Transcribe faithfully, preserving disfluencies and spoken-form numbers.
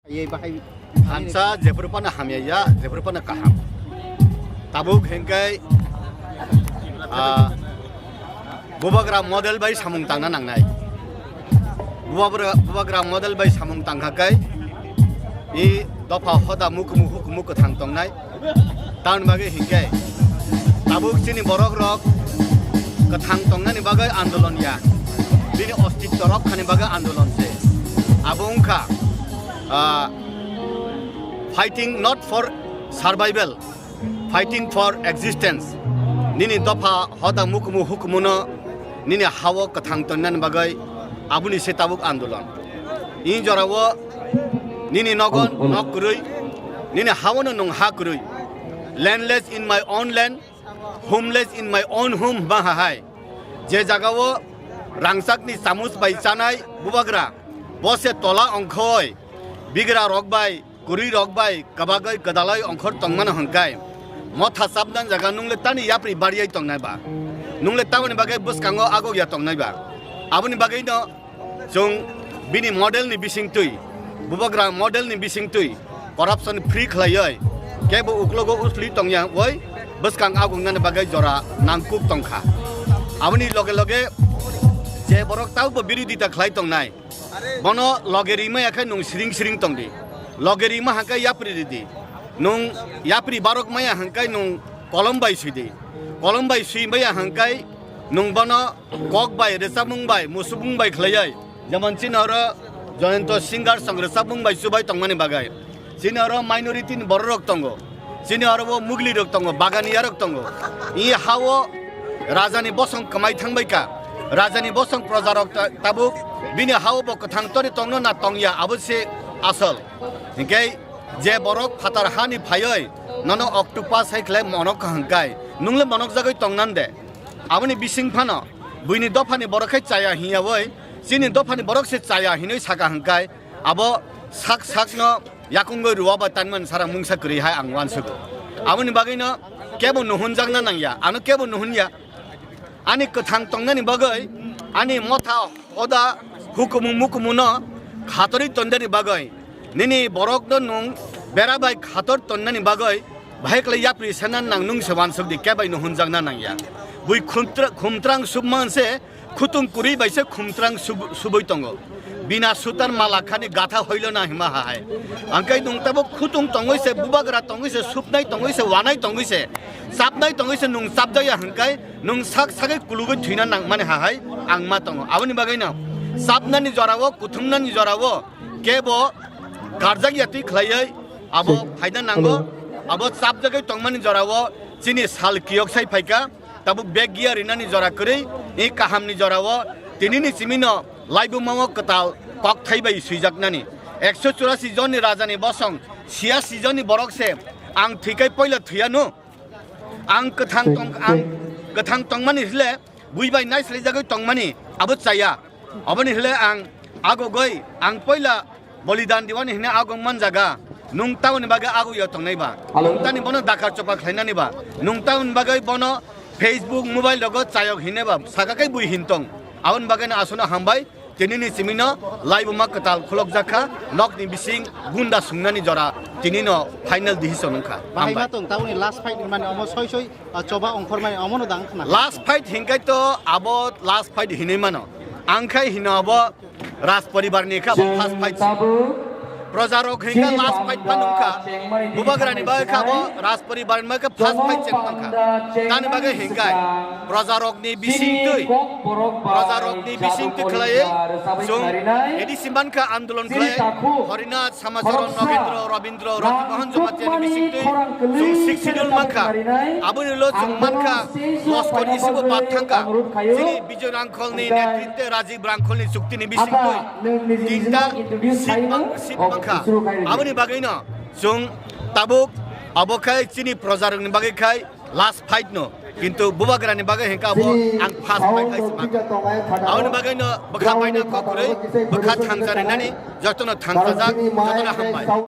Ye bahai. Thansa jephuru phano hamya ya, jephuru phano kaham. Tabuk hingkai, ah, bubagra model bai samung tangna nangnai. Bubagra, bubagra model bai samung tangkha kai, i dopha hoda mukumu hukumu kwthang tongnai. Tamoni bagwi hinkhe tabuk chini borok rok kwthang tongnani bagwi andolon ya, bini ostitto rok khani bagwi andolon se. Abo wngkha, ah, fighting not for survival, fighting for existence. Nini dopha hoda mukumu hukumuno nini hao kwthang tongnani bagwi aboni se tabuk andolon. I jorao nini nogon nok kwrwi, nini haono nwng ha kwrwi. Landless in my own land, homeless in my own home hwnba hai. Je jagao rangchakni chamuch bai chanai bubagra, bo se tola ongkhoi, bigra rok bai, kwrwi rok bai kwbagwi kwdalai ongkhor tongmano hwnkai. Motha chapnani jaga nungle tani yapri bariyai tongnai ba? Nungle tamoni bagwi bwskango agokya tongnai ba? Aboni bagwino chwng bini model ni bisingtwi, bubagra model ni bisingtwi corruption free khlaiwi kebo uklogo usli tongya oi bwskang agoknani bagwi jora nangkuk tongkha. Aboni loge loge je borok tabukbo birodita khlai tongnai, bono loge rimaya khe nwng siring siring tongdi. Loge rima hangkai yapri ridi. Nwng yapri barok maya hangkai nwng kolom bai swidi. Kolom bai swi maya hangkai nwng bono kok bai, rwchapmung bai, musubung bai khlaiwi. Jemon chini oro Jayanta Singer song rwchapmung bai chubai tongmani bagwi. Chini oro minority ni borok rok tongo. Chini oro bo mugli rok tongo, baganiya rok tongo. I hao raja ni bosong kwmai thangbai ka. Raja ni bosong proja rok ta-, tabuk bini hao bo kwthang tori tongno na tongya abo se asol. Hinkhe je borok phatar hani phaioi nono octopus hai khlai monok hangkai. Nungle monok jagwi tongnan de. Aboni bising phano buini dophani borok khai chaya hinya oi. Chini dophani borok se chaya hinoi saka hangkai. Abo sak sakno yakungwi rwaba tanmani sara mungsa kwrwi hai ang uansugo. Aboni bagwino kebo nuhunjakna nangya, ano kebo nuhunya. Ani kwthang tongnani bagwi, ani motha hoda hukumu mukumuno khatorwi tondani bagwi, nini borokno nwng bera bai khator tonnani bagwi, bahai kwlai yapri sana nang nung se uansukdi, kebai nuhunjakna nangya. Bui khumtra-, khumtrang subman se khutung kwrwi bai se khumtrang sub-, subui tongo. Bina sutar mala khani gatha hoilo na hima ha hai. Angkai nung tabo khutung tongwi se, bubagra tongwi se, supnai tongwi se, wanai tongwi se, chapnai tongwi se, nung chapjaya hangkai nung sak sagwi kulugwi thwina nangmani ha hai ang ma tongo. Aboni bagwino chapnani jorao, kuthumnani jorao kebo karjak ya twi khlaiwi abo phaina nango. Abo chapjagwi tongmani jorao chini sal kiyok sai phaika. Tabuk bag gear rinani jora kwrwi, i kahamni jorao tinini simino laibumao kwtal kokthai bai swijaknani. Ekso churasi jonni rajani bosong, siyasi jonni borok se ang thwikai poila thwiyanu. Ang kwthang tong, ang kwthang tongmani hile bui bai naislaijagwi tongmani abo chaya. Aboni hile ang agogoi, ang poila bolidan diwani hine agong manjaga. Nung tamoni bagwi agogya tongnai ba? Nung tani bono dakar chopa khlainani ba? Nung tamoni bagwi bono Facebook, mobile rogo chayok hine ba? Saka kai bui hin tong. Aboni bagwi no aswkno hambai. Tinini simino laibuma kwtal khulokjakha. Nokni bising gunda sungnani jora tinino final decision wngkha. Bahai hambai. Ma tong tamoni last fight mani omo soi soi, ah, choba ongkhor mani omono dang khna. Last fight hinkai to abo last fight hinwi mano. Angkhai hino abo Raj poribar ni kha bo first fight se. Proja rok hingka last fight pha nungkha. Bubagra ni bagwi kha bo Raj poribar ni bagwi first fight se nungkha. Tani bagwi hingkai proja rok ni bising twi, proja rok ni bising twi khlai chung A D C mankha andolon khlai Harinath, Samacharan, Nagendra, Rabindra, Rati Mohan Jamatia ni bising twi chung six schedule mankha. Aboni ulo chung mankha Loskor isibo bad thangkha. Chini Bijoy Rangkholni netritwe Rajiv Rangkholni chuktini bisingtwi tinta seat mang-, seat mankha. Aboni bagwino chwng tabuk abo khai chini projarokni bagwi khai last fight no. Kintu bubagrani bagwi hwnkha abo ang first fight hai se mankha. Aboni bagwino bwkha baina kok kwrwi bwkha thangcha rinani jotono thangchajak, jotono hambai.